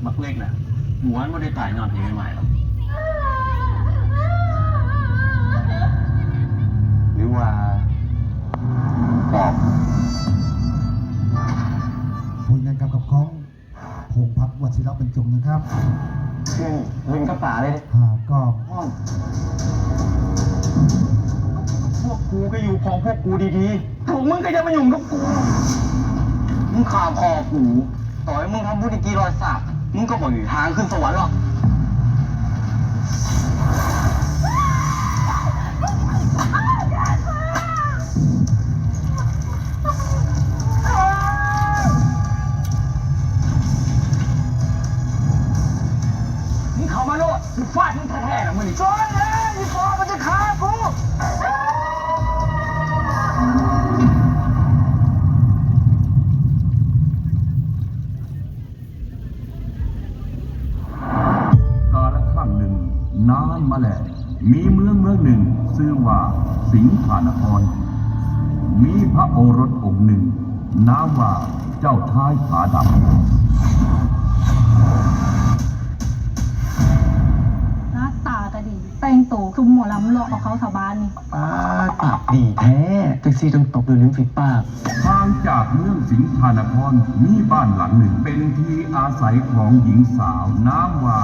ບັກເລັກນະ ໝູ່ຫັ້ນບໍ່ໄດ້ຕາຍຍ້ອນເພງໃໝ່ໆດອກ ຫຼືວ່າປອມ? ຜູ້ນັ້ນກັບກັບຂອງ ພົງພັດ ວະຊິລະບັນຈົງ ນະຄັບ ເປັນ ເປັນກັບປາເລີຍ ຫ້າກ້ອງ ພວກກູກໍຢູ່ຂອງພວກກູດີໆ ພວກມຶງກໍຢ່າມາຫຍຸ້ງກັບກູ ມຶງຂ້າພໍ່ກູ ຕໍ່ໃຫ້ມຶງທຳບຸນອີກກ່າຍຮ້ອຍຊາດ ມຶງກໍບໍ່ມີທາງຂຶ້ນສະຫວັນຫຼອກ. ມຶງເຂົ້າມາໂລດ ກູຟາດມຶງແທ້ໆລະມື້ນີ້ ຊ່ອຍເອີຍ ອີ່ປໍມັນຈະຂ້າກູ. ກາລະຄັ້ງໜຶ່ງ ນານມາແລ້ວ ມີເມືອງເມືອງໜຶ່ງຊື່ວ່າສິງທານະຄອນ ມີພະໂອລົດອົງໜຶ່ງ ນາມວ່າເຈົ້າຊາຍຜາດຳ. ໜ້າຕາກໍດີ ແຕ່ງໂຕຄືໝໍລຳຫຼອກເອົາເຂົ້າຊາວບ້ານນີ້. ປາດ ປາກດີແທ້ ຈັ່ງຊີ້ຕ້ອງຕົບຢູ່ລິມຝີປາກ. ຫ່າງຈາກເມືອງສິງທານະຄອນ ມີບ້ານຫຼັງໜຶ່ງ ເປັນທີ່ອາໄສຂອງຍິງສາວ ນາມວ່າ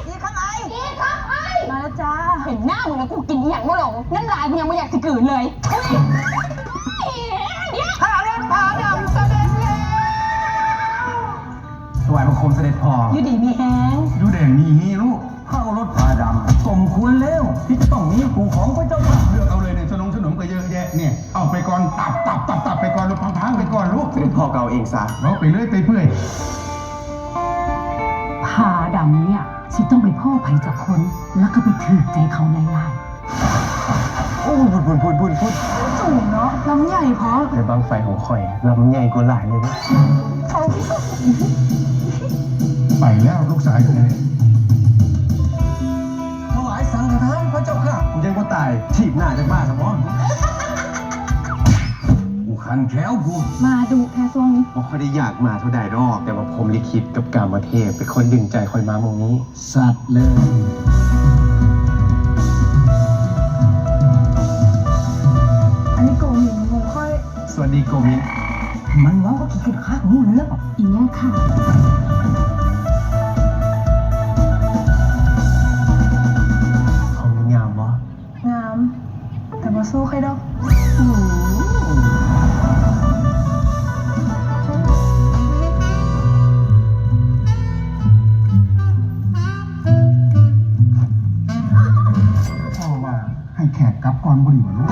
ອີຄຳໄອ ອີຄຳໄອ ມາແລ້ວຈ້າ. ເຫັນໜ້າມຶງແລ້ວ ກູກິນອີ່ຫຍັງບໍ່ລົງ ນ້ຳລາຍກູຍັງບໍ່ຢາກຊິກືນເລີຍ. ພະໂອລົດຜາດຳສະເດັດແລ້ວ. ຖວາຍບັງຄົມສະເດັດພໍ່ ຢູ່ດີມີແຮງ ຢູ່ແດງມີຮີລູກ. ພະໂອລົດຜາດຳ ສົມຄວນແລ້ວທີ່ຈະຕ້ອງມີຄູ່ຄອງພະເຈົ້າຂ້າ. ເລືອກເອົາເລີຍ ໃນສະໜົງສະໜົມກໍເຍອະແຍະນີ້ ເອົາໄປກ່ອນ ຕັບ ຕັບ ຕັບ ຕັບໄປກ່ອນລູກ ພັງໆໄປກ່ອນລູກ. ສະເດັດພໍ່ກໍເອົາເອງຊະ. ເວົ້າໄປເລື້ອຍໄປເປື່ອຍ. ຜາດຳເນຍ ຊິຕ້ອງໄປພໍ້ໃຜຈັກຄົນ ແລ້ວກໍໄປຖືກໃຈເຂົາຫຼາຍໆ. ໂອ້ ພຸ້ນ ພຸ້ນ ພຸ້ນ ພຸ້ນ ພຸ້ນ ສູງເນາະ ລຳໃຫຍ່ພ້ອມ. ແຕ່ບັ້ງໄຟຂອງຂ້ອຍ ລຳໃຫຍ່ກວ່າຫຼາຍເລີຍເດ້. ໄປແລ້ວລູກຊາຍກູ. ຖວາຍສັງຄະທານພະເຈົ້າຂ້າ. ກູຍັງບໍ່ຕາຍ ຖີບໜ້າຈັກບາດຊະບໍ່? ກູຄັນແຂ້ວພຸ້ນ. ມາດຸແທ້ຊ່ວງນີ້. ບໍ່ຄ່ອຍໄດ້ຢາກມາເທົ່າໃດດອກ ແຕ່ວ່າພົມລິຂິດກັບກາມະເທບເປັນຄົນດຶງໃຈຂ້ອຍມາໝ່ອງນີ້. ສັດເລີຍ. ອັນນີ້ໂກມິນໝູ່ຂ້ອຍ. ສະຫວັດດີໂກມິນ. ມັນເວົ້າກັບຂີ້ເກັບຄັກຮູ້ເລື່ອງ. ອີຫຍັງຄະ? ເຂົາງາມບໍ່? ງາມ ແຕ່ບໍ່ສູ້ຂ້ອຍດອກ. ພໍ່ວ່າໃຫ້ແຂກກັບກ່ອນບໍ່ດີຫວາລູກ?